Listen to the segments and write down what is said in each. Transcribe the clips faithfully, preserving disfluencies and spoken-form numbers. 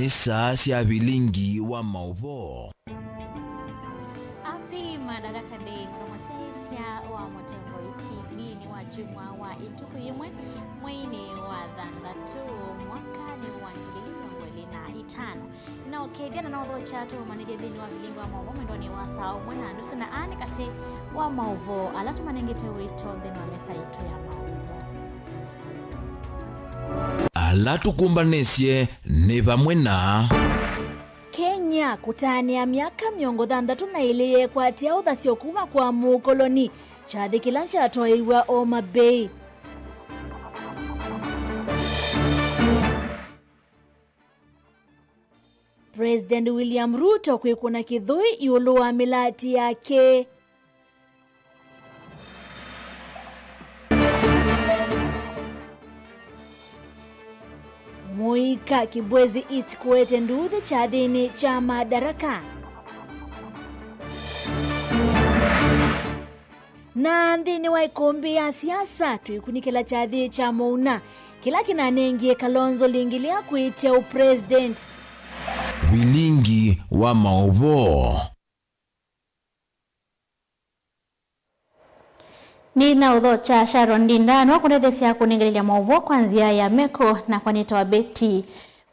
Saa sya vilingi wa maũvoo. Happy Madaraka Day, mũno mũsyaĩĩsya wa Mũtongoi T V nĩ wa kyumwa wa ĩtukũ yĩmwe mweinĩ wa thanthatũ mwakanĩ wa ngili mĩongo ĩlĩ na itano. Na ũkethya na nothokya tũũmanĩthye nthĩnĩ wa vilingi wa maũvoo mwendonĩ wa saa ũmwe na nusu, na aa nĩ katĩ wa maũvoo ala tũmanengete wĩto nthĩnĩ wa mesa yitũ ya maũvoo. Ala tũkũmbanĩsye nĩ vamwe na. Kenya kũtanĩa myaka mĩongo thanthatũ na ĩlĩ yekwatya ũthasyo kuma kwa mũkoloni, kyathĩ kĩla kyatwaĩiw'a Homa Bay. President William Ruto kwĩkũna kĩthũi ĩũlũ wa mĩlaati yake. Mũika Kibwezi East kũete nduuthĩ kyathĩnĩ kya Madaraka. Na nthĩnĩ wa ĩkũmbĩ ya siasa, twĩkunĩkĩla kyathĩ kya Mũuna kĩla kĩnanengie Kalonzo lingĩlĩa kwĩtya ũpresident. Vilingi wa maũvoo. Nĩ na ũthokya Sharon Ndinda nũkũndetheesya kũnengelelya maũvoo kwa nzĩa ya meko, nakwa nĩtawa Betty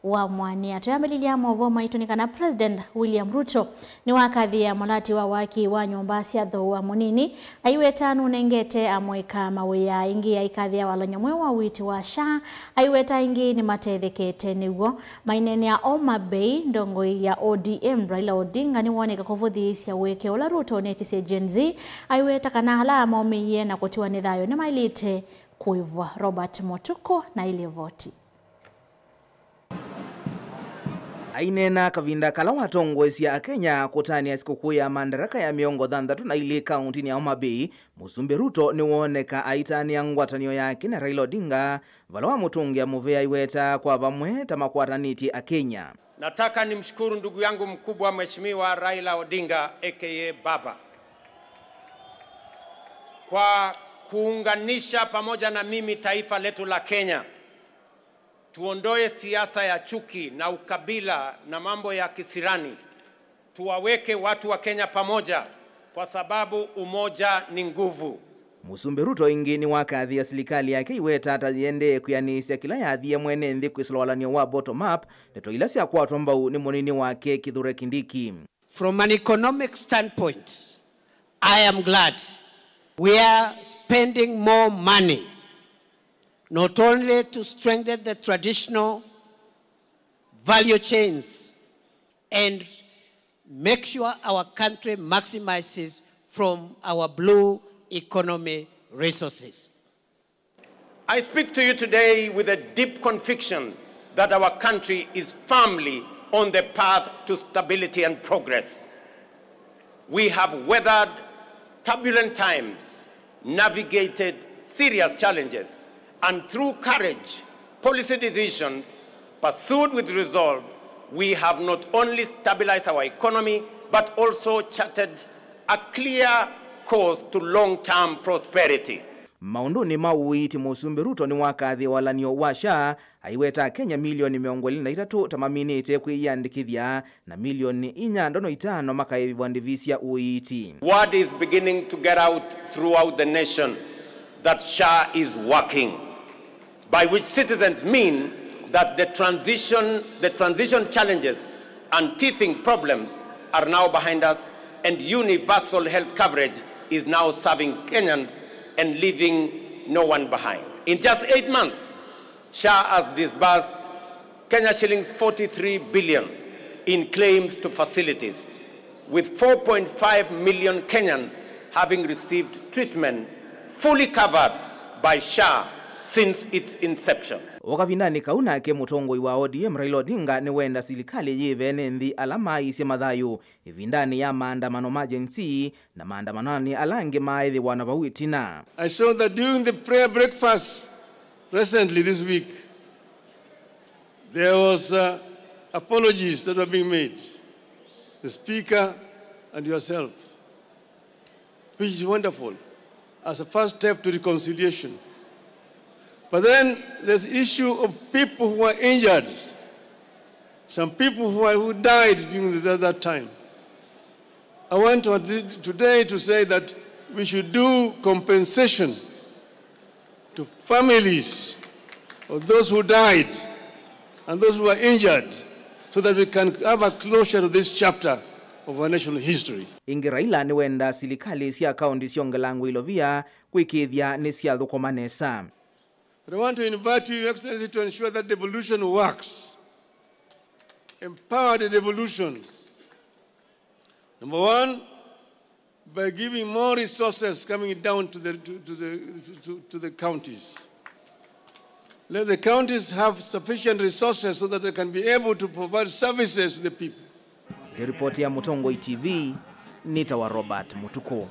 wa Mwania. Twĩambĩlĩlya maũvoo maitũ nĩ kana President William Ruto nĩwakathĩĩa mũlati wa waki wa nyũmba sya thooa mũnini, aiweta nũnengete amũika mawĩa. Ĩngĩ aikathĩa walany'o mweũ wa ũiiti wa SHA, aiweta aingĩ nĩmatethekete nĩw'o. Maineenea Homa Bay, ndongoi ya O D M Raila Odinga nĩwoneka kũvũthĩĩsya ũeke ũla Ruto ũnetisye Gen Z, aiweta kana ala maũmĩie na kũtiwa nĩ thayũ nĩmaĩlĩte kũĩvwa. Robert Mũtukũ na ĩlivoti. Aineena kavinda kala watongoesya Akenya kũtanĩa sikũkũ ya Madaraka ya mĩongo thanthatũ na ilĩ kaũntĩnĩ ya Homa Bay, Mũsumbĩ Ruto nĩwooneka aitanĩa ngwatanĩo yake na Raila Odinga, vala wamũtũngĩa mũvea aiweta kwa vamwe ta makwatanĩtye Akenya. Nataka nimshukuru ndugu yangu mkubwa Mheshimiwa Raila Odinga aka Baba kwa kuunganisha pamoja na mimi taifa letu la Kenya. Tuondoe siasa ya chuki na ukabila na mambo ya kisirani. Tuwaweke watu wa Kenya pamoja kwa sababu umoja ni nguvu. Mũsumbĩ Ruto ĩngĩ nĩwakathĩa silikalĩ yake aiweta ta yĩendee kwĩanĩĩsya kĩla yathie mwene nthĩ kwĩsĩla walany'o wa bottom up, ndeto ila syakwatwa mbau nĩ mũnini wake Kithure Kindiki. From an economic standpoint, I am glad we are spending more money not only to strengthen the traditional value chains and make sure our country maximizes from our blue economy resources. I speak to you today with a deep conviction that our country is firmly on the path to stability and progress. We have weathered turbulent times, navigated serious challenges, and through courage, policy decisions pursued with resolve, we have not only stabilized our economy but also charted a clear course to long-term prosperity. Maũndũnĩ ma ũiiti, Mũsumbĩ Ruto nĩwakathĩe walany'o wa SHA, aiweta Akenya milioni mĩongo ĩlĩ na itatũ ta maminĩte kwĩyĩandĩkĩthya na milioni inya ndono itano makaĩvĩvwa ndĩvi sya ũiiti. Word is beginning to get out throughout the nation that SHA is working, by which citizens mean that the transition, the transition challenges and teething problems are now behind us, and universal health coverage is now serving Kenyans and leaving no one behind. In just eight months, SHA has disbursed Kenya shillings forty-three billion in claims to facilities, with four point five million Kenyans having received treatment fully covered by SHA since its inception. O kavindanĩ kau nake mũtongoi wa ODM Raila Odinga nĩwenda silikalĩ yĩve ene nthĩ ala maaisye mathayũ ĩvindanĩ ya maandamano ma Gen Z na maandamanonĩ ala angĩ maaĩthĩwa na vau ĩtina. I saw that during the prayer breakfast recently this week, there was, uh, apologies that were being made, the speaker and yourself, which is wonderful as a first step to reconciliation. But then there's issue of people who are injured. Some people who, are, who died during the, that time. I want to, today to say that we should do compensation to families of those who died and those who were injured, so that we can have a closure to this chapter of our national history. Ĩngĩ Raila nĩwenda silikalĩ sya kaũntĩ syongelangwe ilovia kwĩkĩĩthya nĩsyathũkũma nesa. But I want to invite you, Your Excellency, to ensure that devolution works. Empower the devolution. Number one, by giving more resources coming down to the, to, to the, to, to the counties. Let the counties have sufficient resources so that they can be able to provide services to the people. Nĩ ripoti ya Mũtongoi T V, nĩtawa Robert Mũtukũ.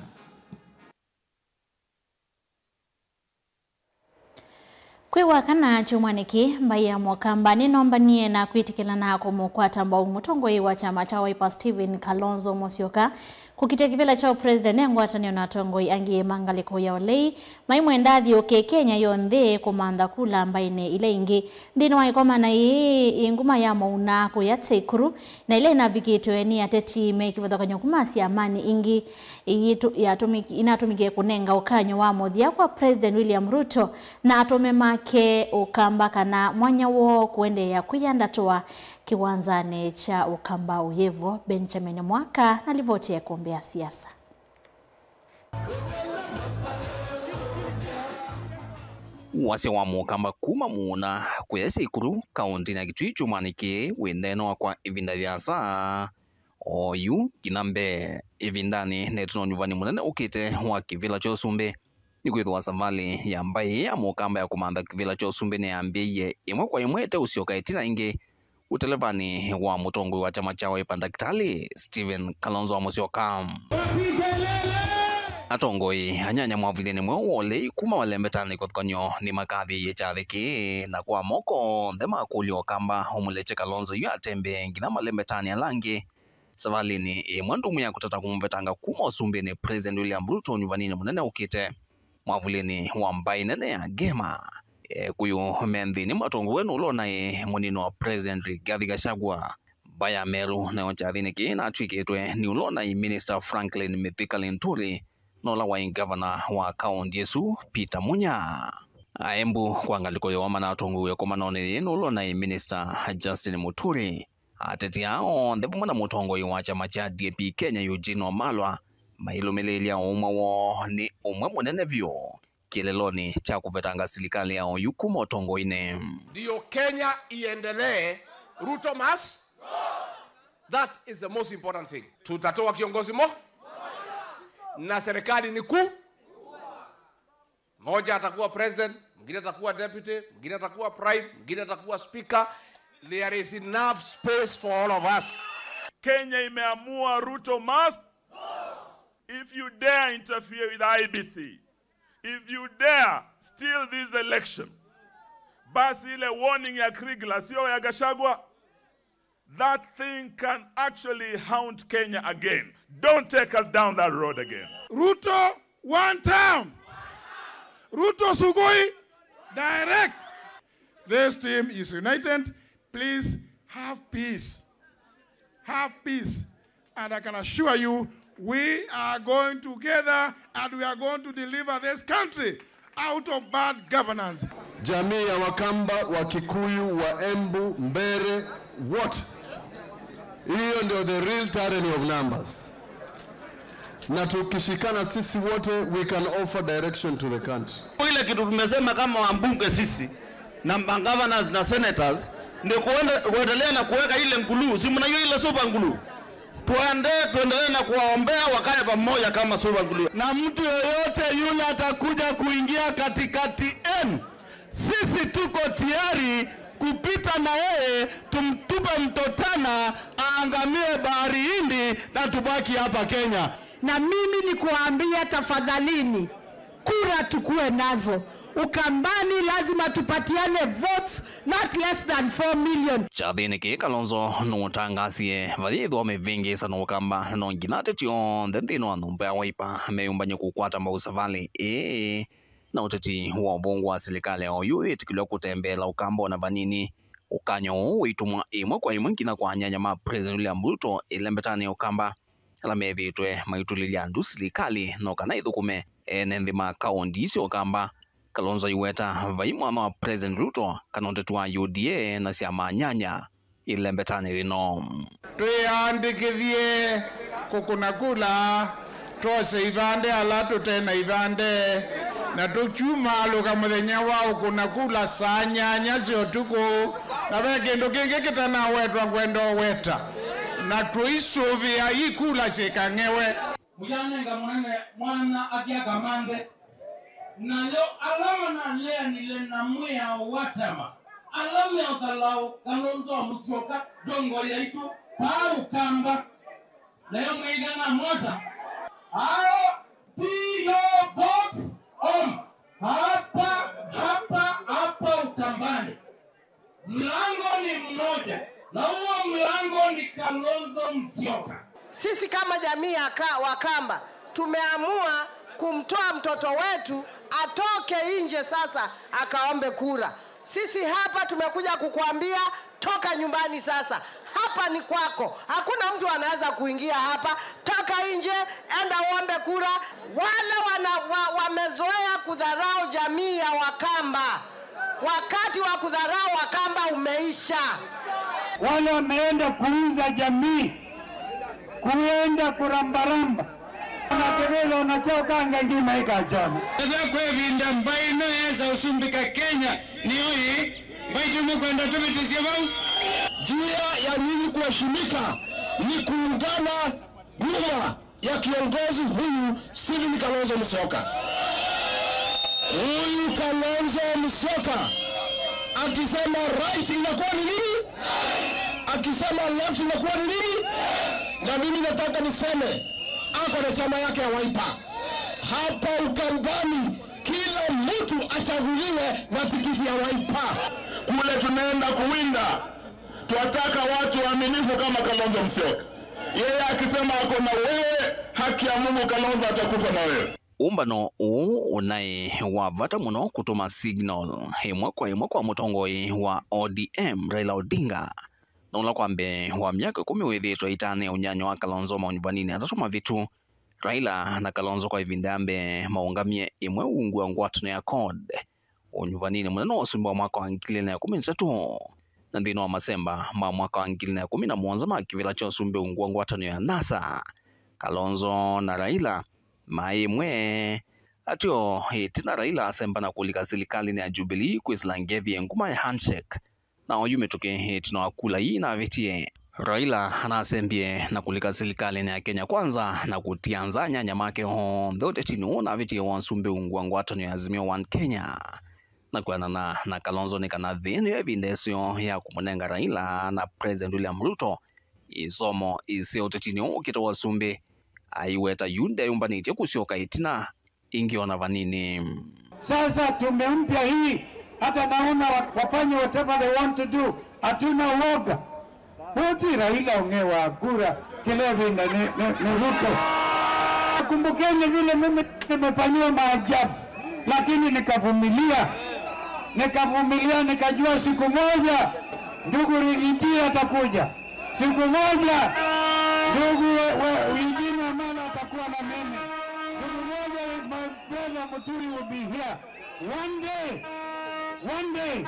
Kwĩ wa kana kyumwanĩ kĩĩ, mbaĩ ya Mũkamba nĩnombanie na kwĩtĩkĩlana kũmũkwata mbau mũtongoi wa kyama kya Wiper Stephen Kalonzo Musyoka kũkitĩa kĩvĩla kya ũpresident e ngwatanĩo na atongoi angĩ ma ngalĩko ya ũlei maimwenda athyũũke Kenya yonthe kũmantha kula mbaĩnĩ ila ingĩ. Nthĩnĩ wa ĩkomana yĩĩ, ĩ nguma ya mũuna kũya Teikuru na ĩla ĩnavikĩtwe nĩ ateti me kĩvathũkany'o kuma syamanĩ ingĩ. Ĩĩ tu-, yatũmĩki-, inatũmĩkie kũnenga ũkany'o wa mũthya kwa President William Ruto na atũme make Ũkamba kana mwanya woo kũendeea kwĩyandatũa kĩwanzanĩ kya Ũkamba ũyĩvo. Benjamin Mwaka na livoti ya ĩkũmbĩ ya siasa. Wasya wa Mũkamba kuma mũũna kũya Seikuru, kaũntĩnĩ ya Kitui kyumwanĩ kĩĩ wĩ nthĩnĩ wa kwa ĩvinda yĩasa. Oyu nginya mbee ĩvindanĩ na ĩtina wa ũnyuvani mũnene ũkĩte wa kĩvĩla kya ũsumbĩ, nĩkwĩthĩwa savalĩ ya mbaĩ ya Mũkamba ya kũmantha kĩvĩla kya ũsumbĩ nĩyambĩĩie ĩmwe kwa ĩmwe ĩteũsyoka ĩtina ĩngĩ ũtelevanĩ wa mũtongoi wa kyama kya Wiper Ndakĩtalĩ Stephen Kalonzo wa Musyoka. Atongoi anyanya mwavulĩnĩ mweũ wa ũlei kuma malembetanĩ kĩvathũkany'o nĩmakathĩĩie kyathĩ kĩĩ, na kwa moko onthe makũlya Ũkamba ũmũlekye Kalonzo yu atembee nginya malembetanĩ ala angĩ savalĩnĩ ĩmwe ndũmu ya kũtata kũmũvetanga kuma ũsumbĩnĩ President William Ruto ũnyuvaninĩ mũnene ũkĩte. Mwavulĩnĩ wa mbaĩ nene ya Ngema, Ekũyũ me nthĩnĩ matongoew'e nĩ ũla ũnaĩ mũnini wa President Rigathi Gachagua. Mbaĩ ya Meru nayo kyathĩnĩ kĩĩ natw'ĩkĩtwe nĩ ũla ũnaĩ Minister Franklin Mithika Linturi na ũla waĩ ngavana wa kaũntĩ ĩsu Peter Munya. Aembu kwa ngalĩko yoo manatongoew'e ĩkomanonĩ yĩĩ nĩ ũla ũnaĩ Minister Justin Muturi. Ateti aa onthe vamwe na mũtongoi wa kyama kya D A P Kenya Eugene Wamalwa mailũmĩlĩĩlya ũmwe woo nĩ ũmwe mũnene vyũ kĩlelonĩ kya kũvetanga silikalĩ ya oyu kuma ũtongoinĩ. Ndio Kenya iendelee, Ruto must. That is the most important thing. Tutatoa kiongozi mo na serikali ni kuu. Mmoja atakuwa president, mwingine atakuwa deputy, mwingine atakuwa prime, mwingine atakuwa speaker. There is enough space for all of us. Kenya imeamua Ruto must. If you dare interfere with I E B C, if you dare steal this election, basi ile warning ya Kriegler, sio ya Gachagua, that thing can actually haunt Kenya again. Don't take us down that road again. Ruto one term. Ruto sugoi direct. This team is united. Please have peace. Have peace. And I can assure you, we are going together and we are going to deliver this country out of bad governance. Jamii ya Wakamba, Wakikuyu, Waembu, Mbere, what? Hiyo ndio the real tyranny of numbers. Na tukishikana sisi wote, we can offer direction to the country. Ile kitu tumesema kama wabunge sisi na magovernors na senators ni kuende-, kuendelea na kuweka ile nguluu. Si mnajua ile super nguluu? Tuende, tuendelee na kuwaombea wakae pamoja kama super nguluu. Na mtu yoyote yule atakuja kuingia katikati yenu, sisi tuko tayari kupita na yeye, tumtupe mto Tana, aangamie bahari Hindi na tubaki hapa Kenya. Na mimi ni kuambia, tafadhalini, kura tukuwe nazo. Ukambani lazima tupatiane votes, not less than four million. Kyathĩnĩ kĩĩ Kalonzo nũtangasie vayĩthwa mĩvĩngĩĩsano Ũkamba, no nginya ateti onthe nthĩnĩ wa nyũmba ya Wiper meyũmbany'e kũkwata mbau savalĩ ĩĩ. Na ũteti wa ũvũngũ wa silikalĩ ya oyu ĩtĩkĩlw'a kũtembeela Ũkamba ona vanini. Ũkany'o ũũ wĩtũmwa ĩmwe kwa ĩmwe nginya kwa anyanya ma President William Ruto ĩlembetanĩ ya Ũkamba, ala methĩĩtwe maitũlĩlya ndu silikalĩ no kana ĩthũkũme ene nthĩ ma kaũnti sya Ũkamba. Kalonzo aiweta vai mwanya wa President Ruto kana ũteti wa U D A na syama nyanya ĩlembetanĩ yĩno. Twĩyandĩkĩthye kũkũna kula, twose ivande ala tũte na ivande, na tũkyumaalũka mũthenya wa ũkũna kula saa nyanya sya ũtukũ, na ve kĩndũ kĩngĩ kĩtanawetwa ngwenda ũweta, na tũisũvĩa ikula syĩkang'ewe. Mũyanenga mũnene mwana athi akamanthe, nayo ala manaleanile na mwĩao wa kyama, ala meũthalaũ Kalonzo Musyoka ndongoi yaitũ paa Ũkamba, nayo maigana mota ao P O Box Home, hapa, hapa, hapa Ukambani. Mlango ni mmoja, na huo mlango ni Kalonzo Musyoka. Sisi kama jamii ya Ka-, Wakamba tumeamua kumtoa mtoto wetu atoke nje sasa akaombe kura. Sisi hapa tumekuja kukuambia, toka nyumbani sasa. Hapa ni kwako. Hakuna mtu anaweza kuingia hapa. Toka nje, enda uombe kura. Wale wana-, wa-, wamezoea kudharau jamii ya Wakamba. Wakati wa kudharau Wakamba umeisha. Wale wameenda kuuza jamii, kuenda kurambaramba. Na kĩvĩla na kyo kanga ngima ikachona. Ethwa kwa ĩvinda mbaĩ ĩno yesa ũsumbĩka Kenya nĩyo ĩĩ, mbaitũ nĩkwenda tũvĩtĩsye vau. Njia ya nyinyi kuheshimika ni kuungana nyuma ya kiongozi huyu Stephen Kalonzo Musyoka. Huyu Kalonzo Musyoka akisema right inakuwa ni nini? Akisema left inakuwa ni nini? Na mimi nataka niseme, ako na chama yake ya Wiper. Hapa Ukambani, kila mtu achaguliwe na tikiti ya Wiper. Kule tunaenda kuwinda, twataka watu waaminifu kama Kalonzo Musyoka. Yeye akisema ako na wewe, haki ya Mungu, Kalonzo atakufa na wewe. Ũmbano ũũ ũnaĩ wa vata mũno kũtũma signal ĩmwe kwa ĩmwe kwa mũtongoi wa O D M, Raila Odinga, na ũla kwa mbee wa myaka ĩkũmi wĩthĩĩtwe aitanĩa ũnyanya wa Kalonzo maũnyuvanĩnĩ atatũ mavĩtu. Raila na Kalonzo kwa ĩvinda ya mbee maũngamie ĩmwe ungu wa ngwatanĩo ya CORD ũnyuvanĩnĩ mũnene wa ũsumbĩ wa mwaka wa ngili ilĩ na ĩkũmi na itatũ, na nthĩnĩ wa masemba ma mwaka wa ngili ilĩ na ĩkũmi na mũonza ma kĩvĩla kya ũsumbĩ ungu wa ngwatanĩo ya NASA. Kalonzo na Raila maĩ ĩmwe. Ateo ĩtina Raila asemba na kũlika silikalĩnĩ ya Jubilee kwĩsĩla ngethi nguma ya handshake, na oyu mĩtũkĩ ĩtina wa kula ii navĩtie. Raila anasembie na kũlika silikalĩnĩ ya Kenya Kwanza na kũtia nza anyanya make onthe ũtetinĩ ũũ navĩtie wa ũsumbĩ ungu wa ngwatanĩo ya Azimio One Kenya. Na kwĩanana na Kalonzo, nĩ kana thĩ nĩyo ĩvinda ĩseo ya kũmũnenga Raila na President William Ruto isomo iseo ũtetinĩ ũũ ũkĩte wa ũsumbĩ. Aiweta yu ndeyũmbanĩtye kũsyoka ĩtina ĩngĩ ona vanini. Sasa tumempya hii, hata naona wa-, wafanye whatever they want to do. Hatuna woga. Huti Raila ong'ewa kura kila ĩvinda nĩ, nĩ, nĩ Ruto. Kumbukeni vile mimi nimefanyiwa maajabu, lakini nikavumilia. Nikavumilia, nikajua siku moja ndugu Rigiji atakuja. Siku moja ndugu we-, we-, Eugene Wamalwa atakuwa na mimi. Siku moja my brother Muturi will be here. One day, one day,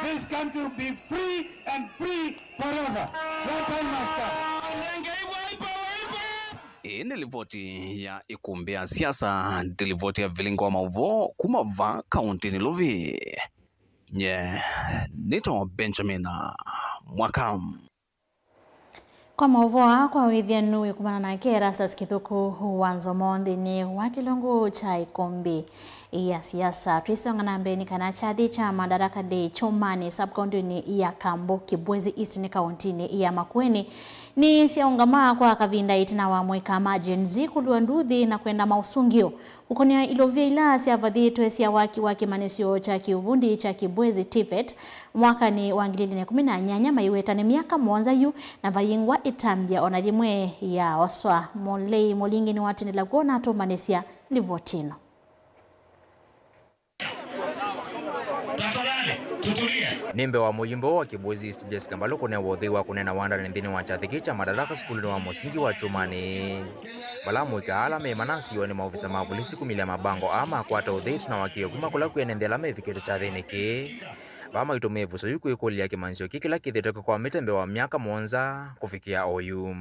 this country will be free and free forever. That time must come. Ĩĩ nĩ livoti ya ĩkumbĩ ya siasa, nĩ livoti ya vilingi wa maũvoo kuma vaa kaũntĩnĩ Nairobi. Nye nĩtawa Benjamin Mwaka. Kwa maũvoo aa kwa wĩthĩanu wĩkumana nake Erastus Kĩthũkũ wa Nzomo nthĩnĩ wa kĩlungu kya ĩkumbĩ ya siasa. Twĩsonga na mbee, nĩ kana kyathĩ kya Madaraka Day Kyũmanĩ sub-county-nĩ ya Kambo, Kibwezi East nĩ kaũntĩnĩ ya Makueni, nĩ syaũngama kwa kavinda ĩtina wa mũika ma Gen Z kũlua nduthi na kwenda maũsũngĩo. Kũkonea ilovia ila syavathĩtwe sya waki wa kĩmanyĩsyo kya kĩuvundi kya Kibwezi, TVET, mwakanĩ wa ngili ilĩ na ĩkũmi na nyanya, maiweta nĩ myaka mũonza yu, na vayingwa ĩtambya ona yĩmwe yaoswa. Mũlei Mũlingi nĩwatindĩla kw'o na atũmbanĩsya livoti ĩno. Tafadhali, Tutulie. Nĩ mbee wa mũyumbe wa Kibwezi East Jessica Mbalu kũnewa ũthei wa kũneena wandani nthĩnĩ wa kyathĩ kĩĩ kya Madaraka sukulunĩ wa mũsingi wa Kyumani, vala amũika ala me manasiwa nĩ maovisa ma volisi kumĩlya mabango aa makwata ũthei ĩtina wa kĩo kuma kũla kwĩ ene nthĩ ala mevikĩte kyathĩnĩ kĩĩ. Vaa maitũmĩa ĩvuso yu kwĩkũlya kĩmanyĩsyo kĩĩ kĩla kĩthĩtwe kĩkwamĩte mbee wa myaka mũonza kũvikĩa oyu.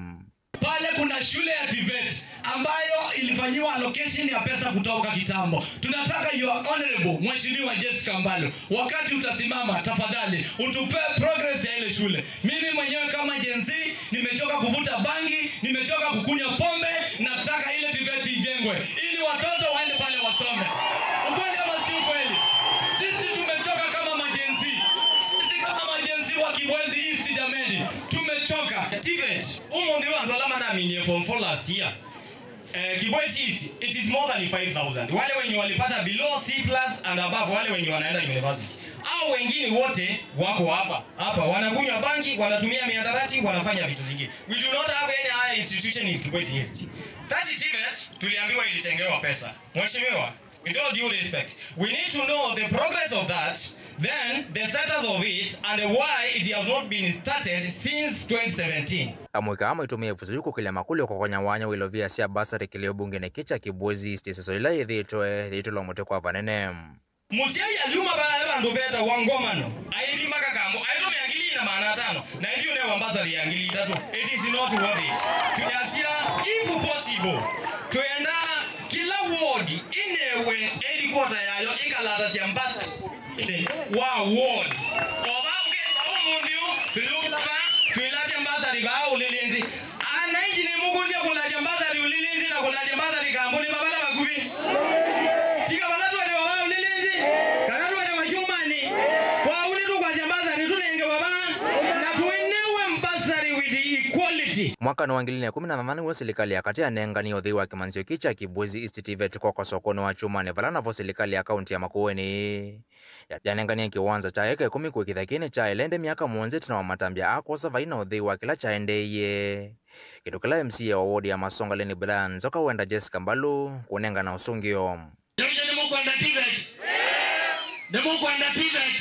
Pale kuna shule ya TVET ambayo ilifanyiwa allocation ya pesa kutoka kitambo. Tunataka your honorable, Mheshimiwa Jessica Mbalu, wakati utasimama, tafadhali, utupe progress ya ile shule. Mimi mwenyewe kama Gen Z, nimechoka kuvuta bangi, nimechoka kukunywa pombe, nataka ile TVET ijengwe, ili watoto waende pale wasome. Ukweli ama si ukweli? Sisi tumechoka kama ma Gen Z. Sisi kama ma Gen Z wa Kibwezi East, jameni, tumechoka. TVET, ũmũnthĩ wa andũ ala manaminie form four last year, eh, Kibwezi East, it is more than five thousand. Wale wenye walipata below C plus and above, wale wenye wanaenda university. Hao wengine wote wako hapa, hapa, wanakunywa bangi, wanatumia mihadarati, wanafanya vitu zingine. We do not have any higher institution in Kibwezi East. That TVET tuliambiwa ilitengewa pesa. Mheshimiwa, with all due respect, we need to know the progress of that, then the status of it, and why it has not been started since twenty seventeen. Amũika aa maitũmĩa ĩvuso yu kũkĩlya makũlyo kũkonya wanya wa ilovia sya mbasarĩ kĩlĩo mbungenĩ kĩĩ kya Kibwezi East, ĩseso yĩla yĩthĩĩtwe yĩitũlwa mũtĩ kwa vanene. Mũsyai ayuma vaa e vandũ vetawa Ngomano, aithima kakambo, aitũmĩa ngili na maana atano, na ithyĩ ũnewa mbasarĩ ya ngili itatũ. It is not worth it. Twĩasya, if possible, twenda kĩla ward ĩnewe headquarter yayo ĩkalatasya mbasarĩ wa ward. O vaa ũkethĩa ũmũnthĩ ũũ, tũyũkĩla vaa, twĩlatya mbasarĩ vaa Ũlĩlĩnzĩ. Ananchi nĩmũkũlya kũlatya mbasarĩ Ũlĩlĩnzĩ na kũlatya mbasarĩ kambunĩ mavala vakuvĩ. Tiga vala twetewa vaa Ũlĩlĩnzĩ, kana twetewa Kyumani. Kwoou nĩtũkwatya mbasarĩ tũnengewa vaa, na tũnewe mbasarĩ with equality. Mwakanĩ wa ngili na ĩkũmi na thanthatũ nĩw'o silikalĩ ya katĩ yanenganie ũthei wa kĩmanyĩsyo kĩĩ kya Kibwezi East TVET kwakwa sokonĩ wa Kyumani, vala navo silikalĩ ya kaunti ya Makueni ya-, yanenganie kĩwanza kya eka ĩkũmi kũĩkĩĩthya kĩĩ nĩkyaĩle ĩndĩ myaka mũonza ĩtina wa matambya aa kwosa vai na ũthei wa kĩla kyaendeeie. Kĩndũ kĩla MCA wa ward ya Masonga Leni Brian Nzoka wenda Jessica Mbalu kũnengana ũsũngĩo. Nyie nĩmũkwenda TVET? Nĩmũkwenda TVET?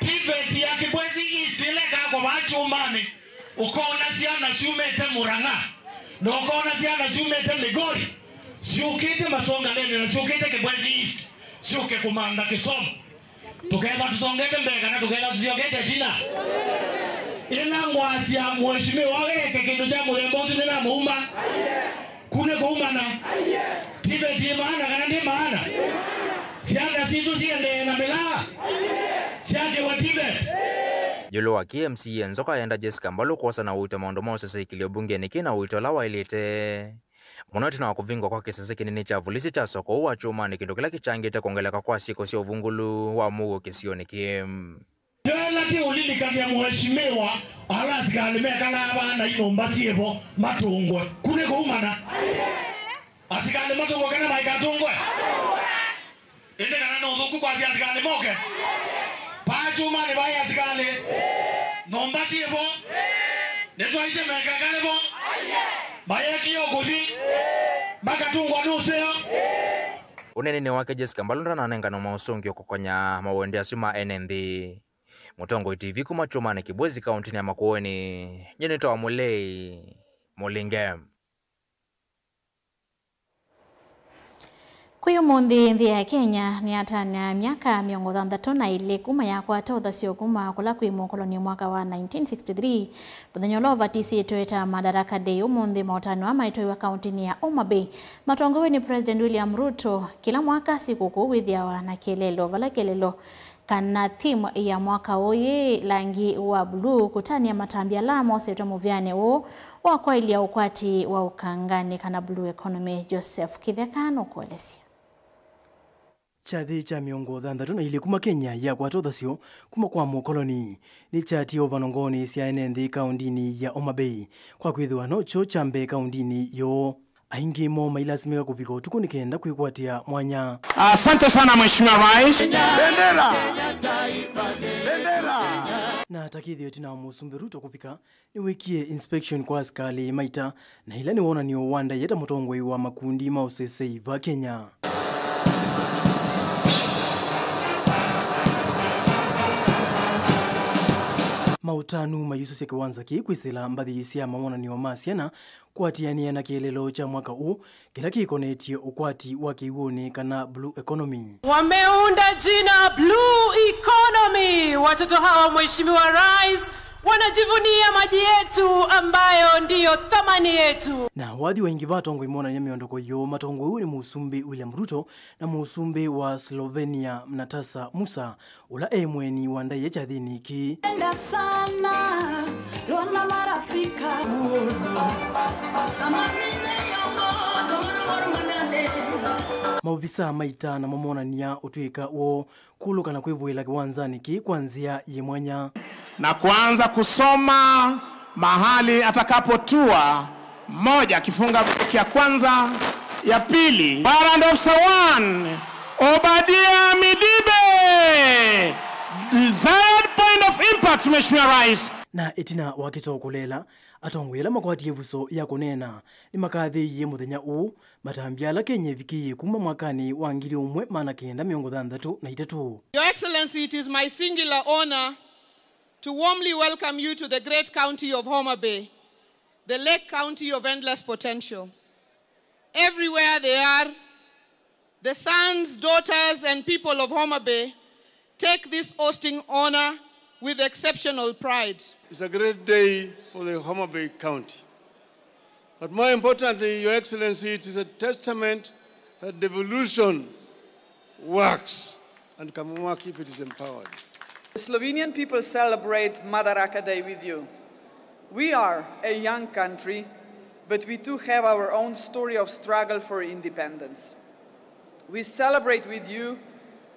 TVET ya Kibwezi East ĩla ĩkakwa vaa Kyumani, ũkona syana syumĩte Murang'a, na ũkona syana syumĩte Migori, syũkĩte Masonga Leni na syũkĩte Kibwezi East, syũke kũmantha kĩsomo. Tũketha tũsongete mbee kana tũketha tũsyokete ĩtina? Ĩla ngwasya mheshimiwa weke kĩndũ kya mũthemba ũsu nĩnamũuma. Kune kũumana. TVET ĩ maana kana ndĩ maana? Syana sitũ siendee na mĩlaa syakĩwa TVET. Ĩũlũ wa kĩĩ, MCA Nzoka aenda Jessica Mbalu kwosa na ũito maũndũ ma ũseseĩkĩlyo mbungenĩ kĩĩ na ũito ũla waĩlĩte mũno ĩtina wa kũvingwa kwa kĩsese kĩnini kya volisi kya soko ũũ wa Kyumani, kĩndũ kĩla kĩkyangĩte kwongeleka kwa syĩko sya ũvungũlu wa mũuo kĩsionĩ kĩĩ. Yoela kĩũlilikany'a mheshimiwa ala asikalĩ mekalaa vaa na inyũmba syĩvo matũngwe. Kune kũumana. Asikalĩ matũngwe kana maikatũngwe? Ĩndĩ kana no ũthũku kwasya asikalĩ moke? Paa Kyumani vaĩ asikalĩ. Nyũmba syĩvo. Nĩtwaisye mekekale vo. Mayekie ũkũthi. Makatũngwa nĩ ũseo. Ũneeninĩ wake, Jessica Mbalu ndananengana maũsũngĩo kũkonya mawende asu ma ene nthĩ. Mũtongoi TV kuma Kyumani Kibwezi kaũntĩnĩ ya Makueni. Nyie nĩtawa Mũlei Mũlinge. Kwĩ ũmũnthĩ, nthĩ ya Kenya nĩyatanĩa myaka mĩongo thanthatũ na ĩlĩ kuma yakwata ũthasyo kuma kũla kwĩ mũkoloni mwaka wa nineteen sixty-three, mũthenya ũla ũvatisĩtwe ta Madaraka Day. Ũmũnthĩ, maũtanu aa maitwaiwa kaũntĩnĩ ya Homa Bay, matongoew'e nĩ President William Ruto. Kĩla mwaka, sikũkũ wĩthĩawa na kĩeleelo, vala kĩeleelo kana theme ya mwaka ũũ yĩ langi wa blue, kũtanĩa matambya ala mosetwe mũvĩanĩ ũũ wa kwaĩlya ũkwati wa ũkanganĩ kana blue economy. Joseph Kĩtheka nũkũelesya. Kyathĩ kya mĩongo thanthatũ na ilĩ kuma Kenya yakwata ũthasyo kuma kwa mũkoloni nĩkyatie ũvano ngoonĩ sya ene nthĩ kaũndĩnĩ ya Homa Bay, kwa kwĩthĩwa nokyo kya mbee kaũndĩnĩ yoo. Aingĩ moo mailasimĩka kũvika ũtukũ nĩ kenda kwĩkwatĩa mwanya. Asante sana, Mheshimiwa Rais. Bendera! Bendera! Na ta kĩthĩo ĩtina wa Mũsumbĩ Ruto kũvika, nĩwĩkie inspection kwa asikalĩ maita, na ĩla nĩ wonany'o wa ndaĩa ta mũtongoi wa makundi ma ũseseĩ va Kenya. Maũtanu mayusũsya kĩwanza kĩĩ kwĩsĩla mbathi sya mawonany'o ma syana kũatĩanĩa na kĩeleelo kya mwaka ũũ kĩla kĩkonetye ũkwati wa kĩw'ũnĩ kana blue economy. Wameunda jina Blue Economy. Watoto hawa, Mheshimiwa Rais, wanajivunia maji yetu ambayo ndiyo thamani yetu. Na wathi wa ingĩ va atongoi monany'a mĩondoko yoo matongoew'e nĩ Mũsumbĩ William Ruto na Mũsumbĩ wa Slovenia Nataša Musa, ũla e mwene wa ndaĩa kyathĩnĩ kĩĩ. Enda sana, lona mara Afrika. Maovisaa ma ita namo monany'a ũtw'ĩka woo kũlũka na kwĩvũĩla kĩwanzanĩ kĩĩ kwa nzĩa yĩ mwanya. Na kuanza kusoma mahali atakapotua moja, kifunga break ya kwanza, ya pili. Warrant Officer one, Obadia Midibe, desired point of impact, Mheshimiwa Rais. Na ĩtina wa kĩtoo kũleela, atongoi ala makwatie ĩvuso ya kũneena nĩmakathĩĩie mũthenya ũũ matambya ala Kenya ĩvikĩie kuma mwakanĩ wa ngili ũmwe maana kenda mĩongo thanthatũ na itatũ. Your Excellency, it is my singular honor to warmly welcome you to the great county of Homa Bay, the Lake County of endless potential. Everywhere they are, the sons, daughters, and people of Homa Bay take this hosting honor with exceptional pride. It's a great day for the Homa Bay County. But more importantly, Your Excellency, it is a testament that devolution works and can work if it is empowered. The Slovenian people celebrate Madaraka Day with you. We are a young country, but we too have our own story of struggle for independence. We celebrate with you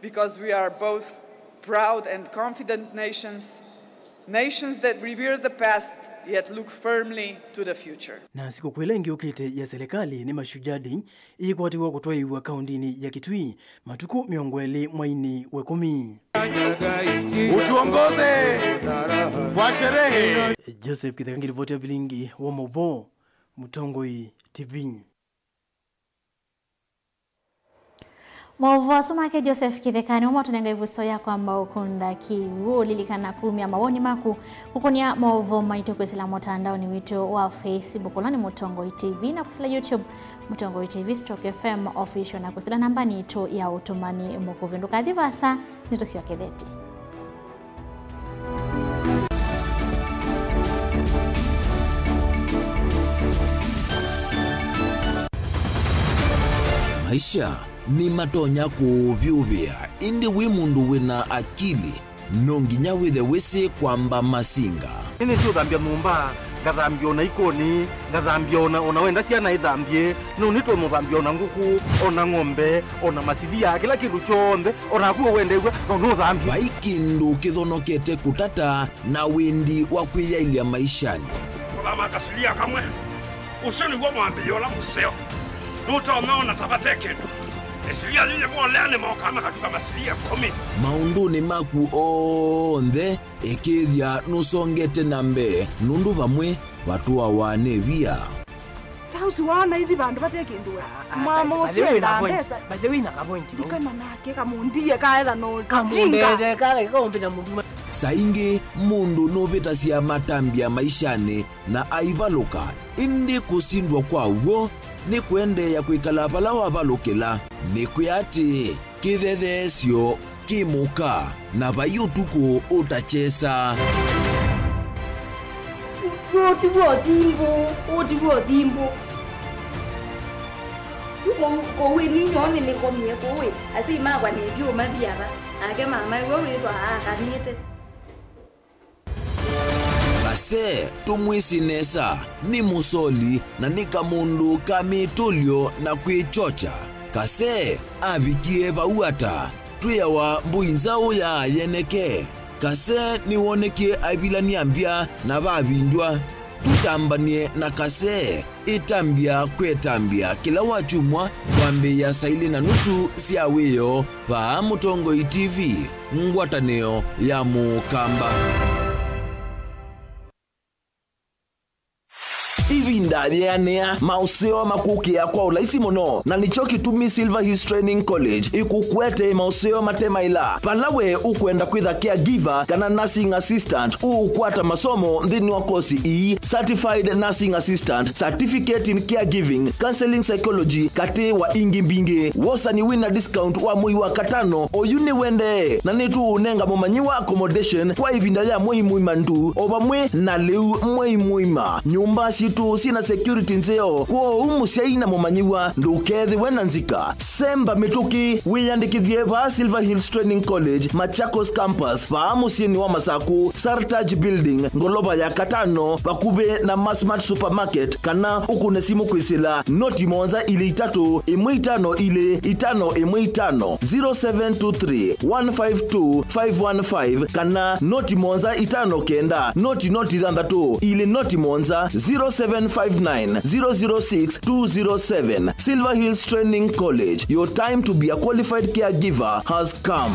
because we are both proud and confident nations, nations that revere the past yet look firmly to the future. Na sikũkũ ĩla ĩngĩ yũkĩte ya selekalĩ nĩ Mashujaa Day, ĩkwatĩwa kũtwaĩĩw'a kaũndĩnĩ ya Kitui matukũ mĩongo ĩlĩ mweinĩ wa ĩkũmi. Utuongoze kwa sherehe. Joseph Kitheka ngĩlivoti ya vilingi wa maũvoo, Mũtongoi T V. Maũvoo asu make Joseph Kĩtheka nĩmo matũnenga ĩvuso ya kwamba ũkũnda kĩw'ũ. Lilikana kumya mawoni maku kũkũnĩa maũvoo maitũ kwĩsĩla mũtandaonĩ witũ wa Facebook, ũla nĩ Mũtongoi T V, na kwĩsĩla YouTube, Mũtongoi T V stroke F M Official, na kwĩsĩla nambanĩ yitũ ya ũtũmani mũkuvĩ. Ndũkathi vaasa, nĩtũsyokethete. Maisha nĩmatonya kũũvyũvĩa, ĩndĩ wĩ mũndũ wĩna akili, no nginya wĩthe wĩsĩ kwamba masinga. Nĩnĩsĩ ũthambya nyũmba, ngathambya ona ikoni, ngathambya ona, ona wenda syana ithambye, no nĩtũmũthambya ona ngũkũ, ona ng'ombe, ona masilia, kĩla kĩndũ kyonthe, ona naku ũwendeew'a, no nũthambye. Vai kĩndũ kĩthonokete kũtata na wendi wa kwĩyaĩlya maishanĩ. Kũthama kasilia kamwe, ũsu nĩw'o mwambĩĩo ũla mũseo. Nũtonya ona ta vate kĩndũ. Ĩsilia yĩyĩ molea nĩmokaa makatuka masilia ĩkũmi. Maũndũnĩ maku onthe, ĩkĩĩthya nũsongete na mbee, nũndũ vamwe vatũawa nĩ via. Ta ũsu waona ithi vandũ vate kĩndũ we. Ah, ah, mama by the ũsu way, endaa na point, mbesa. By the way, na ka point, no? Ndikana nake kamũndie kaetha no kamũndete kala kaũmbĩta mũndũ. Saa ingĩ mũndũ nũvĩtasya matambya maishanĩ na aivalũka, ĩndĩ kũsindwa kwa w'o nĩ kũendeea kwĩkala vala wavalũkĩla. Nĩkwĩa atĩĩ, kĩthetheesyo kĩ mũka, na vai ũtukũ ũtakyesa. Ũũ ti w'o thimbũ, ũũ ti w'o thimbũ. Yu kũu, kũu ĩ ninyoo nĩnĩkomie kũu ĩ, asyai makwa nĩndiũmathi ava, nake mama ĩwe wĩthwa aakanĩte. Kase, tũmwĩsĩ nesa, nĩ mũsoli na nĩ kamũndũ ka mĩtũlyo na kwĩkyokya. Kase avikie vau ata? Twĩawa mbũi nzaũ ya yeneke. Kase nĩwonekie aivilany'a mbya na vavindw'a. Tũtambany'e na Kase. Ĩtambya kwĩ ĩtambya kĩla wakyumwa kwambĩĩa saa ilĩ na nusu sya wĩoo vaa Mũtongoi T V, ngwatanĩo ya Mũkamba. Ĩvinda yĩanĩa, maũseo makũkĩa kwa ũlaisi mũno, na nĩkyo kĩtumi Silver Hills Training College ĩkũkwete maũseo mate maĩla. Vala we ũkwenda kwĩtha caregiver kana nursing assistant, ũũkwata masomo nthĩnĩ wa kosi ii: Certified Nursing Assistant, Certificate in Caregiving, Counseling Psychology, katĩ wa ingĩ mbingĩ. Wosani wĩna discount wa mwei wa katano oyu nĩwendee, na nĩtũũnenga mũmanyĩwa accommodation kwa ĩvinda ya mwei mũima ndu, o vamwe na lĩu mwei mũima. Nyũmba sitũ syĩna security nzeo, kwoou mũsyai na mũmanyĩwa ndũkethĩwe na nzika. Semba mĩtũkĩ, wĩyandĩkĩthye vaa Silver Hills Training College, Machakos Campus, vaa mũsyĩnĩ wa Masakũ, Sartaj Building, ngolova ya katano, vakuvĩ na Masmart Supermarket, kana ũkũne simũ kwĩsĩla noti mũonza ilĩ itatũ, ĩmwe itano ilĩ, itano ĩmwe itano, zero seven two three, one five two, five one five, kana noti mũonza itano kenda, noti noti thanthatũ, ilĩ noti mũonza, zero seven five nine, zero zero six, two zero seven. Silver Hills Training College, your time to be a qualified caregiver has come.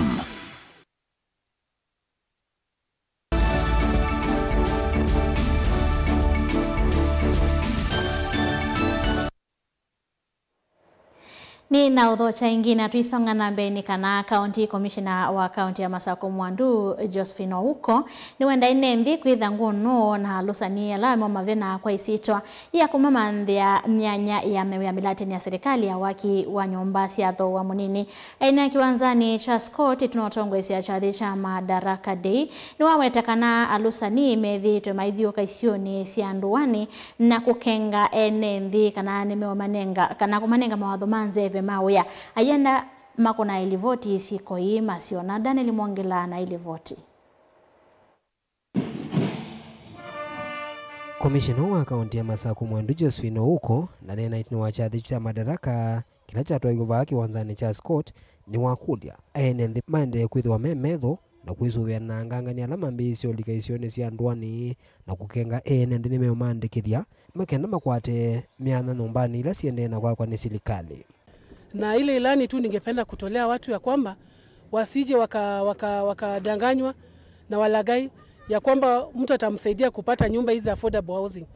Nĩ na ũthokya ĩngĩ na tũisonga na mbee nĩ kana County Commissioner wa kaunti ya Masakũ Mwandu, Josephine Ouko, nĩwenda ene nthĩ kwĩtha ngũnũ na alũsani ala mo mavena kwa isyĩtwa ya kũmamanthĩa myanya ya mĩwĩa mĩlatĩnĩ ya serikali ya waki wa nyũmba sya thooa mũnini. Aina kĩwanzanĩ kya Scott, ĩtũnotongoesya kyathĩ kya Madaraka Day, nĩwaweta kana alũsani methĩĩtwe maithyũũka isionĩ sya ndũanĩ na kũkenga ene nthĩ kana nĩmeũmanenga, kana kũmanenga mawatho ma nzeve ma wĩa. Ayenda makũna ilivoti syĩko ii masyona. Daniel Mwongela na ilivoti. Komishena wa kaunti ya Masakũ Mwandu Josephine Ouko, na neena ĩtina wa kyathĩ kya Madaraka kĩla kyatwaiwe vaa kĩwanzanĩ kya Scott, nĩwakũlya ene nthĩ maendee kwĩthĩwa me metho na kwĩsũvĩa na angangani ala mambĩĩsye ũlika isionĩ sya ndũanĩ na kũkenga ene nthĩ nĩmeũmaandĩkĩthya makenda makwate myanya nyũmbanĩ ila siendee na kwakwa nĩ silikalĩ. Na ile ilani tu ningependa kutolea watu ya kwamba wasije waka, waka, wakadanganywa na walaghai ya kwamba mtu atamsaidia kupata nyumba hizi affordable housing.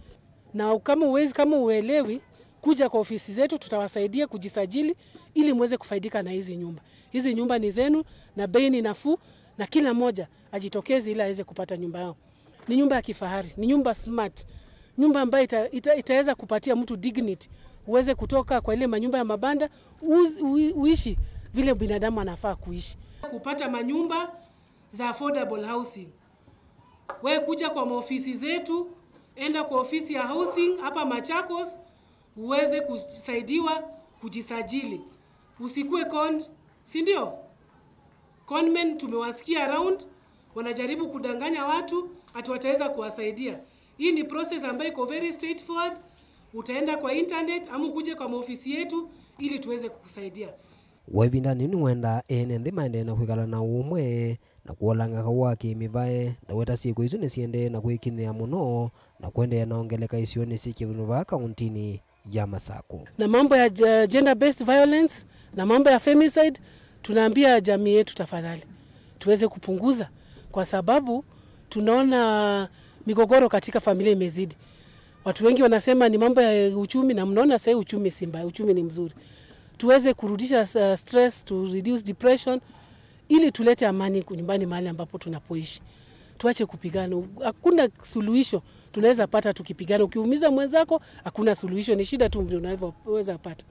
Na kama huwezi, kama huelewi, kuja kwa ofisi zetu, tutawasaidia kujisajili ili muweze kufaidika na hizi nyumba. Hizi nyumba ni zenu na bei ni nafuu, na kila moja ajitokeze ili aweze kupata nyumba yao. Ni nyumba ya kifahari, ni nyumba smart, nyumba ambayo ita, ita, itaweza kupatia mtu dignity, uweze kutoka kwa ile manyumba ya mabanda, uz, ui, uishi vile binadamu anafaa kuishi. Kupata manyumba za affordable housing. We kuja kwa maofisi zetu, enda kwa ofisi ya housing hapa Machakos, uweze kusaidiwa kujisajili. Usikue conned, si ndio? Conmen tumewasikia around, wanajaribu kudanganya watu ati wataweza kuwasaidia. Hii ni process ambayo iko very straightforward. Utaenda kwa internet ama ukuje kwa maofisi yetu ili tuweze kukusaidia. Kwa ĩvinda nini wenda ene nthĩ maendee na kwĩkala na ũmwe na kũolanga kaũ wa kĩmĩvae, na weta syĩko isu nĩsiendee na kwĩkinyĩa mũno na kũendeea na ongeleka isionĩ syĩ kĩvũnũ vaa kauntinĩ ya Masakũ. Na mambo ya ge-, gender based violence na mambo ya femicide, tunaambia jamii yetu tafadhali tuweze kupunguza, kwa sababu tunaona migogoro katika familia imezidi. Watu wengi wanasema ni mambo ya uchumi, na mnaona sasa uchumi si mbaya, uchumi ni mzuri. Tuweze kurudisha, uh, stress, to reduce depression, ili tulete amani nyumbani mahali ambapo tunapoishi. Tuache kupigana. Hakuna suluhisho tunaweza pata tukipigana. Ukiumiza mwenzako, hakuna suluhisho. Ni shida tu ndio unavyoweza pata.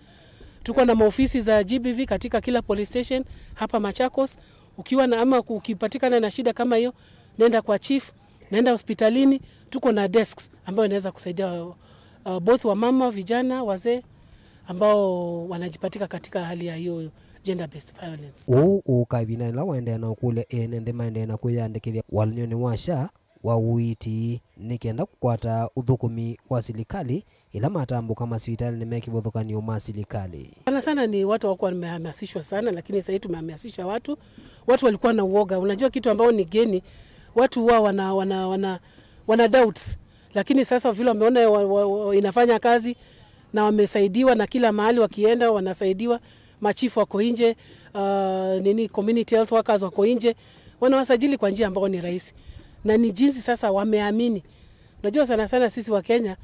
Tuko na maofisi za G B V katika kila police station hapa Machakos. Ukiwa na, ama ukipatikana na shida kama hiyo, nenda kwa chief, nenda hospitalini. Tuko na desks ambayo inaweza kusaidia, uh, both wamama, vijana, wazee ambao wanajipatika katika hali ya hiyo gender based violence. Ũu ũũka ĩvinda yĩla waendeea na ũkũlya ene nthĩ maendeee na kwĩyandĩkĩthya walany'onĩ wa SHA wa ũiiti nĩ kenda kũkwata ũthũkũmi wa silikalĩ ĩla matambũka masivitalĩnĩ me kĩvathũkany'o ma silikalĩ. Sana sana ni watu hawakuwa wamehamasishwa sana, lakini sasa hivi tumehamasisha watu. Watu walikuwa na uoga. Unajua kitu ambao ni geni, watu huwa wana, wana, wana, wana doubts. Lakini sasa vile wameona wa, wa, wa, inafanya kazi na wamesaidiwa, na kila mahali wakienda wanasaidiwa, machifu wako nje, uh, nini, community health workers wako nje, wanawasajili kwa njia ambayo ni rahisi. Na ni jinsi sasa wameamini. Unajua sana sana sisi wa Kenya,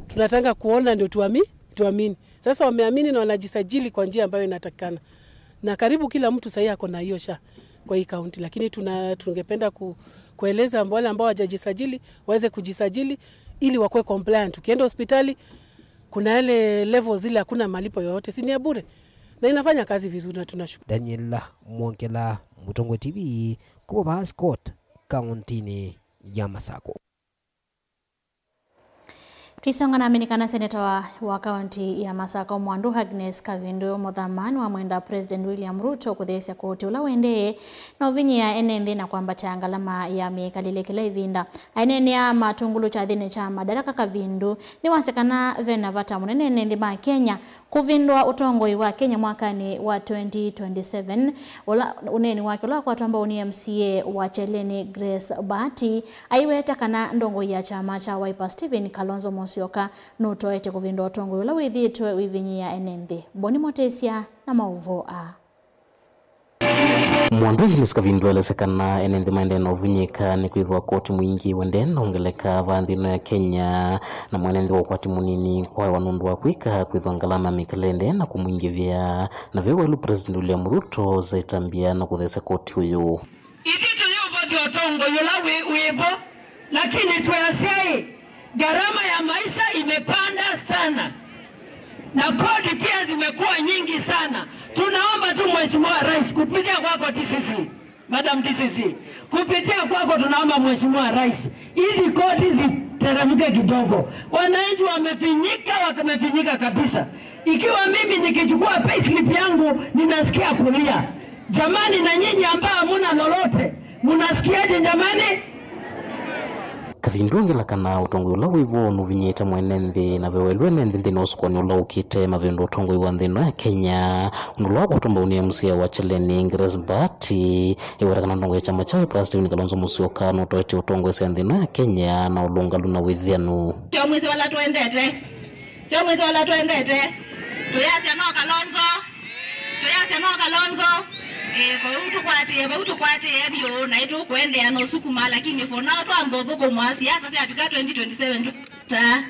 Tunataka kuona ndio tuami-, tuamini. Sasa wameamini na wanajisajili kwa njia ambayo inatakikana. Na karibu kila mtu sahii ako na hiyo SHA kwa hii kaunti, lakini tuna-, tungependa ku-, kueleza wale ambao hawajajisajili waweze kujisajili ili wakuwe compliant. Ukienda hospitali, kuna yale levels zile hakuna malipo yoyote, si ni ya bure. Na inafanya kazi vizuri na tunashukuru. Daniel Mwongela, Mũtongoi T V, kuma Ascot, kaunti-inĩ ya Masako. Twisonga na amenye kana seneta wa, wa kaunti ya Masako Mwandu Agnes Kavindu Mũthama nĩwamwenda President William Ruto kũtheesya koti ũla ũendee na ũvinyĩĩa ene nthĩ na kwambatya ngalama ya mĩkalĩle kĩla ĩvinda. Aineenea Matungulu kyathĩnĩ kya Madaraka, Kavindu nĩwasya kana ve na vata mũnene ene nthĩ ma Kenya kũvĩndũa ũtongoi wa Kenya mwakanĩ wa twenty twenty-seven, ũla ũneeni wake ũla wakwatwa mbau nĩ M C A wa Kyaleni Grace Bahati aiweta kana ndongoi ya kyama kya Wiper Stephen Kalonzo Musyoka nũtoete kũvĩndũa ũtongoi ũla wĩthĩĩtwe ũivinyĩĩa ene nthĩ. Boni Motesya na maũvoo aa. Mwandu Agnes Kavindu elesya kana ene nthĩ maendee na ũvinyĩĩka nĩ kwĩthĩwa koti mwingĩ ũendee na ũngeleka vaa nthĩ ĩno ya Kenya, na mwene nthĩ wa ũkwati mũnini kwaewa nũndũ wa kwĩka kwĩthĩwa ngalama ya mĩkalĩle na kũmwingĩvĩa, na ve welu President William Ruto aitambya na kũtheesya koti ũyũ. Ithyĩ tũyĩũvũthya ũtongoi ũla wĩ, wĩ vo, lakini twĩasya-ĩ, gharama ya maisha imepanda sana na kodi pia zimekuwa nyingi sana. Tunaomba tu Mheshimiwa Rais, kupitia kwako D C C, Madam D C C, kupitia kwako tunaomba Mheshimiwa Rais, hizi kodi ziteremke kidogo. Wananchi wamefinyika, wamefinyika kabisa. Ikiwa mimi nikichukua payslip yangu, ninasikia kulia. Jamani, na nyinyi ambao hamuna lolote, mnasikiaje jamani? Kavindu ongela kana ũtongoi ũla wĩ vo nũvinyĩĩte mwene nthĩ, na ve welu ene nthĩ nthĩnĩ wa ũsukuanĩ ũla ũkĩte mavĩndũe ũtongoi wa nthĩ ĩno ya Kenya, ũndũ ũla wakwatwa mbau nĩ M C A wa Kyaleni Grace Bahati, ĩweta kana ndongoi ya kyama kya Wiper Stephen Kalonzo Musyoka nũtoetye ũtongoesya nthĩ ĩno ya Kenya na ũlũngalu na wĩthĩanu. Tyo mwĩsĩ vala tũendete. Tyo mwĩsĩ vala tũendete. Tũyasya no Kalonzo. Tũyasya no Kalonzo. Eh, kwoou tũkwatĩe vau, tũkwatĩe vyũ, na ĩtũkũendeea na ũsukuma, lakini for now twamba ũthũkũma siasa syavika twenty twenty-seven, tũkata,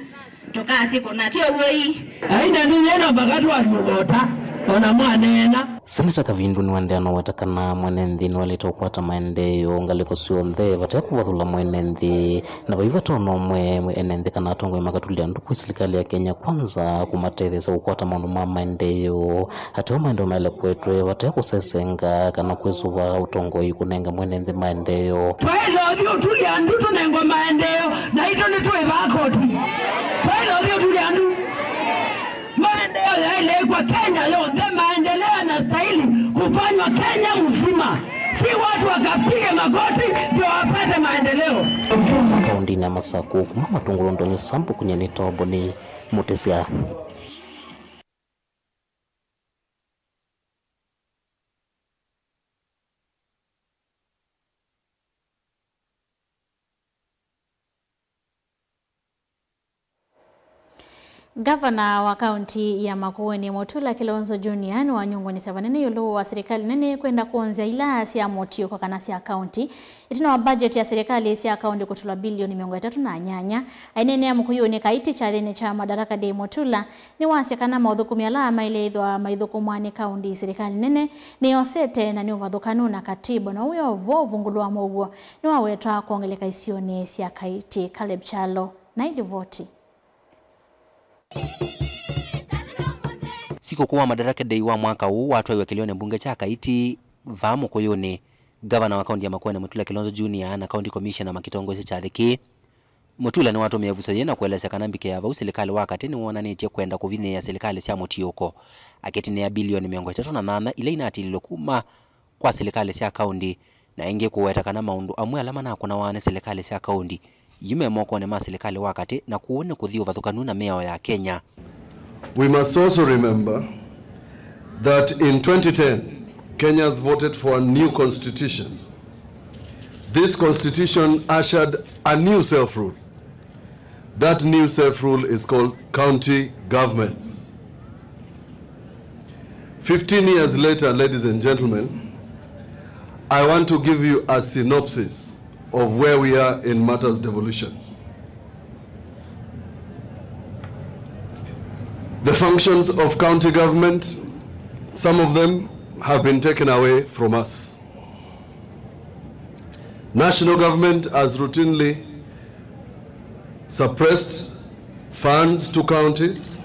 tũkasĩ kũna, tyo w'oi. Aina nĩyena mpaka twaliũvota, ona mwaneena. Seneta Kavindu nĩwaendeea na ũweta kana mwene nthĩ nĩwaĩlĩte kũkwata maendeeo ngalĩko syonthe vate kũvathũla mwene nthĩ, na vai vata ona ũmwe ene nthĩ kana atongoi makatulya nduku silikalĩ ya Kenya Kwanza kũmatetheesya kũkwata maũndũ ma maendeeo. Ateo maendeeo maĩle kũetwe vate kũsesenga kana kwĩsũva ũtongoi kũnenga mwene nthĩ maendeeo. Twaĩle ũthi ũtulya ndu tũnengwa maendeeo, naitũ nĩtwĩ vaa koti. Twaĩle ũthi ũtulya ndu. Maendeleo yaelekwa Kenya yote, maendeleo yanastahili kufanywa Kenya mzima, si watu wakapige magoti ndio wapate maendeleo. Kaũntĩnĩ ya Masakũ, kuma Matũngũlũ, Ndonyo Sambu, kũnyani Tobo nĩ Mũtĩsya. Ngavana wa kaunti ya Makueni, Mutula Kilonzo Junior, nĩwanyungunisya vanene ĩũlũ wa silikalĩ nene kwenda kwonzya ila sya mũtiũko kana sya kaunti ĩtina wa budget ya silikalĩ sya kaunti kũtũlwa bilioni mĩongo ĩtatũ na nyanya. Aineenea Mũkũyũnĩ Kaiti kyathĩnĩ kya Madaraka Day, Mutula nĩwasya kana maũthũkũmi ala maĩle ĩthwa maithũkũmwa nĩ kaunti silikalĩ nene nĩyosete na nĩ ũvathũkanu na katiba, na wĩa ũvoo ũvungũlũ wa mũuo nĩwawetwa kwongeleka isionĩ sya Kaiti. Caleb Kyalo na ilivoti. Sikũkũ wa Madaraka Day wa mwaka ũũ watwaiwe kĩlĩonĩ mbunge kya Kaiti vaa Mũkũyũnĩ. Ngavana wa kaunti ya Makueni, Mutula Kilonzo Junior, na County Commissioner makĩtongoesya kyathĩ kĩĩ. Mutula nĩwatũmĩe ĩvuso yĩĩ na kũelesya kana mbikĩ ya vau silikalĩ wa katĩ nĩwonanĩtye kwenda kũvinyĩĩa silikalĩ sya mũtiũko, akĩtinĩa bilioni mĩongo ĩtatũ na nyanya ila inatililwe kuma kwa silikalĩ sya kaunti, na ĩngĩ kũweta kana maũndũ amwe ala manakũnawa nĩ silikalĩ sya kaunti yu me mokonĩ ma silikalĩ wa katĩ, na kwoou nĩ kũthi ũvathũkanu na mĩao ya Kenya. We must also remember that in twenty ten, Kenyans voted for a new constitution. This constitution ushered a new self-rule. That new self-rule is called county governments. Fifteen years later, ladies and gentlemen, I want to give you a synopsis of where we are in matters devolution. The functions of county government, some of them have been taken away from us. National government has routinely suppressed funds to counties,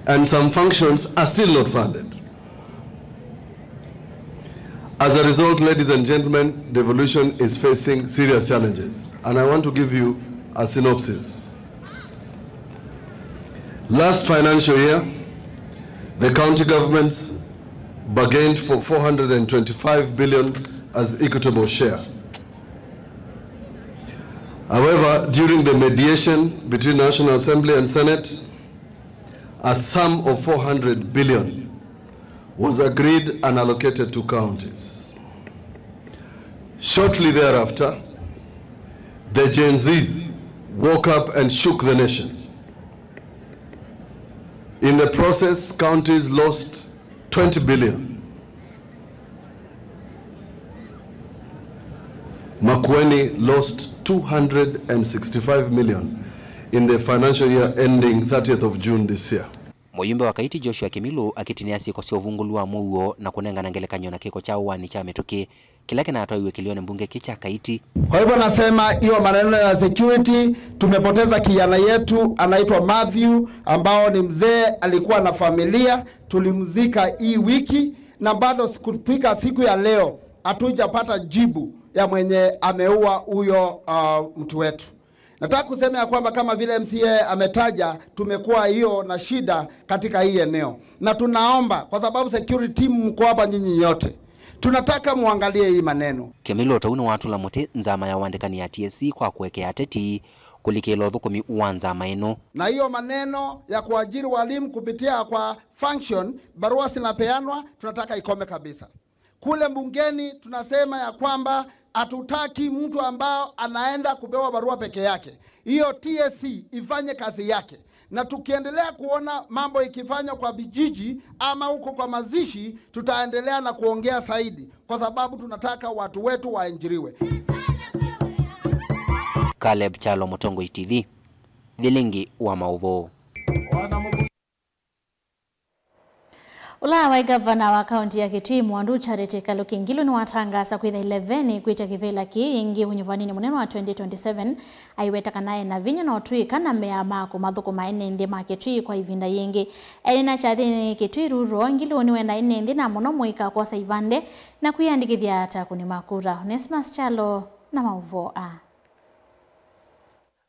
and some functions are still not funded. As a result, ladies and gentlemen, devolution is facing serious challenges, and I want to give you a synopsis. Last financial year, the county governments bargained for four hundred and twenty-five billion as equitable share. However, during the mediation between National Assembly and Senate, a sum of four hundred billion was agreed and allocated to counties. Shortly thereafter, the Gen Zs woke up and shook the nation. In the process, counties lost twenty billion. Makueni lost two hundred and sixty-five million in the financial year ending thirtieth of June this year. Mũyumbe wa Kaiti Joshua Kimilu akĩtinĩa syĩko sya ũvungũlu wa mũuo na kũnengana ngelekany'o na kĩko kya ũaani kya mĩtũkĩ kĩla kĩnatwaiwe kĩlĩonĩ mbunge kĩ kya Kaiti. Kwa hivyo nasema hiyo maneno ya security, tumepoteza kijana yetu anaitwa Matthew, ambao ni mzee, alikuwa na familia, tulimzika hii wiki, na bado sikufika siku ya leo hatujapata jibu ya mwenye ameua huyo, uh, mtu wetu. Nataka kusema ya kwamba kama vile M C A ametaja, tumekuwa hiyo na shida katika hii eneo, na tunaomba, kwa sababu security team mko hapa nyinyi nyote, tunataka muangalie hii maneno. Kimilu o ta ũu nĩwatũla mũtĩ nzama ya ũandĩkani ya T S C kwa kũekea ateti kũlikĩla ũthũkũmi wa nzama ĩno. Na hiyo maneno ya kuajiri walimu kupitia kwa function, barua zinapeanwa, tunataka ikome kabisa. Kule bungeni tunasema ya kwamba hatutaki mtu ambao anaenda kupewa barua peke yake. Hiyo T S C ifanye kazi yake. Na tukiendelea kuona mambo ikifanywa kwa vijiji ama huko kwa mazishi, tutaendelea na kuongea zaidi, kwa sababu tunataka watu wetu waajiriwe. Caleb Kyalo, Mũtongoi T V, Thilingi wa Maũvoo. Ũla waĩ ngavana wa kaunti ya Kitui, Mwandu Charity Kaluki Ngilu, nĩwatangaasa kwĩtha ĩleveni kwĩtya kĩvĩla kĩĩ ĩngĩ ũnyuvaninĩ mũnene wa twenty twenty-seven, aiweta kana e na vinya na ũtũĩka na mea ma kũmathũkũma ene nthĩ ma Kitui kwa ĩvinda yĩngĩ. Enena kyathĩnĩ Kitui Rural, Ngilu nĩwenda ene nthĩ na mũno mũika kwosa ivandĩ na kwĩyandĩkĩthya ta akũni ma kura. Onesmus Kyalo na maũvoo aa.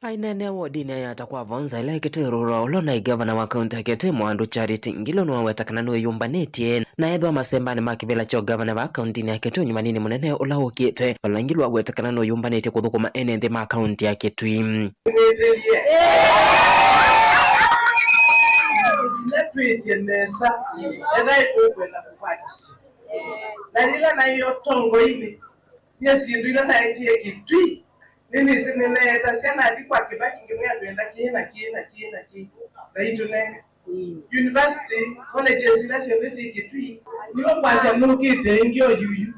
Aineenea wodinĩ ya Yatta kwa Vonza ĩla ĩkĩtĩ Rural, ũla ũnaĩ ngavana wa kaunti ya Kitui, Mwandu Charity Ngilu, nĩwaweta kana nĩwĩyũmbanĩtye na ethĩwa masembanĩ ma kĩvĩla kya ũngavana vaa kauntinĩ ya Kitui ũnyuvaninĩ mũnene ũla ũkĩte. Vala Ngilu aweta kana nĩwĩyũmbanĩtye kũthũkũma ene nthĩ ma kaunti ya Kitui. Nĩtwĩtye nesa, ethĩwa ĩtũkwenda kũkwatĩsya. Na yĩla naĩ ũtongoinĩ, nyie syĩndũ ila naetie Kitui, nĩnĩsĩ nĩneetasya nathi kwa Kĩvaki ngĩmwĩa twenda kĩĩ na kĩĩ na kĩĩ na kĩĩ, na itũnenge. University, colleges ila syonthe syĩ Kitui, nĩwe kwasya nũkĩte ĩngĩ o yuyu.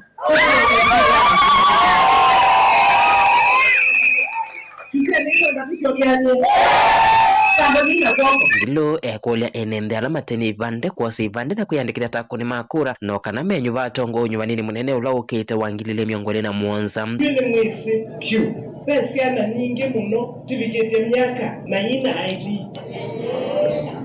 Sisya nĩkwenda tũsyokeanĩe. Kando nina kwoko. Ngilu ekũlya ene nthĩ ala mate na ivandĩ kwosa ivandĩ na kwĩyandĩkĩthya ta akũni ma kura, no kana menyuva atongoi ũnyuvaninĩ mũnene ũla ũkĩte wa ngili ilĩ mĩongo ĩlĩ na mũonza. Yu nĩ mwĩsĩ vyũ, ve syana nyingĩ mũno tivikĩtye myaka na ina I D.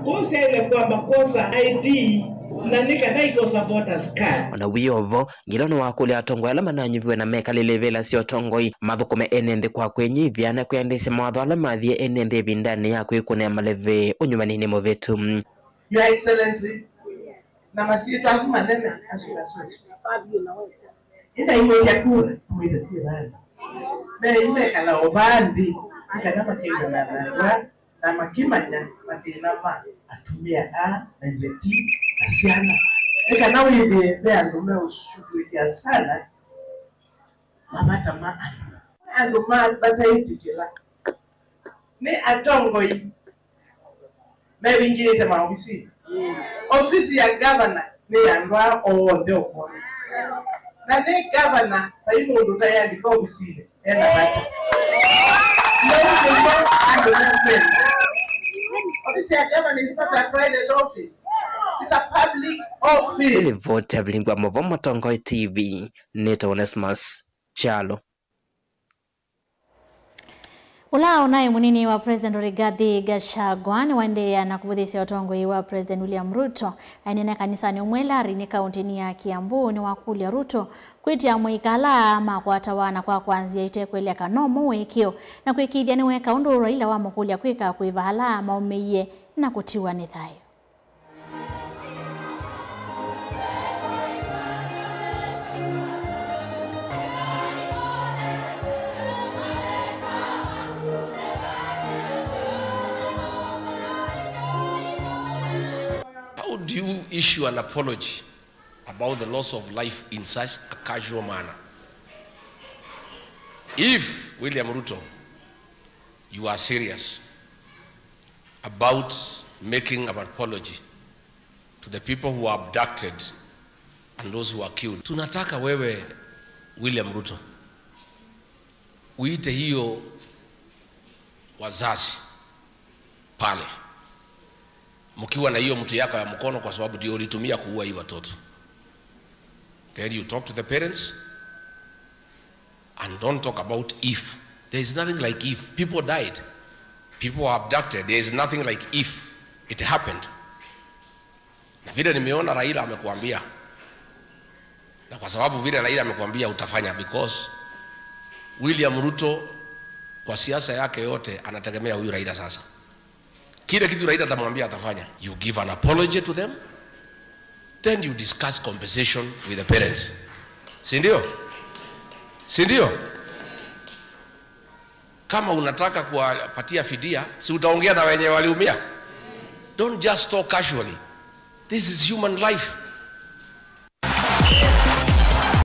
Kwoou syaĩle kwamba kwosa I D na nĩ kana ikosa voters card. O na wĩ o vo, Ngilu nĩwakũlya atongoi ala mananyuviwe na mekalĩle ivĩla sya ũtongoi mathũkũme ene nthĩ kwa kwĩnyivya na kwĩandĩsya mawatho ala mathiĩ ene nthĩ ĩvindanĩ ya kwĩkũnĩa maleve ũnyuvaninĩ mũvĩtu. Your Excellency, na masyĩtwa asu manene asu asu asu. Ĩndĩ aimwĩkya kura, amwĩta syĩ vaa nthĩ. Meĩ mekala o vaa nthĩ, nĩ kana makethana na andũ aa na makĩmanya mathĩna ma atumĩa aa na iveti na syana. Nĩ kana wĩthĩe ve andũ meũshughulikia sana mavata ma andũ. Andũ ma mataĩtĩkĩla nĩ atongoi mevingĩĩte maovisinĩ. Ofisi ya gavana nĩ ya andũ aa onthe ũkwona. Na nĩ gavana vai mũndũ ũtaĩandĩka ovisinĩ ena vata. Nĩu nĩw'o andũ mekwenda. O Office ya government is not a private office. It's a public office. Nĩ livoti ya Vilingi wa Mauvoo Mũtongoi T V, nĩtawa Onesmus Kyalo. Ũla ũnaĩ mũnini wa President Rigathi Gachagua nĩwaendeea na kũvũthĩsya ũtongoi wa President William Ruto. Aineena kanisanĩ ũmwe Larry nĩ kaũntĩnĩ ya Kiambu nĩwakũlya Ruto kwĩtĩa amũika ala makwatawa na kwa kwanzĩa ite kweleka no mo wĩkĩo, na kwĩkĩĩthya nĩweka ũndũ Raila wamũkũlya kwĩka kũĩva ala maũmĩie na kũtiwa nĩ thayũ. How do you issue an apology about the loss of life in such a casual manner? If, William Ruto, you are serious about making an apology to the people who were abducted and those who were killed, tunataka wewe, William Ruto, uite hiyo wazazi pale mkiwa na hiyo mtu yako ya mkono, kwa sababu ndio ulitumia kuua hii watoto. Then you talk to the parents and don't talk about if. There is nothing like if. People died. People were abducted. There is nothing like if. It happened. Na vile nimeona Raila amekuambia, na kwa sababu vile Raila amekuambia utafanya, because William Ruto kwa siasa yake yote anategemea huyu Raila sasa. Kile kitu Raila atamwambia atafanya. You give an apology to them, then you discuss compensation with the parents. Si ndio? Si ndio? Kama unataka kuwapatia fidia, si utaongea na wenye waliumia? Don't just talk casually. This is human life.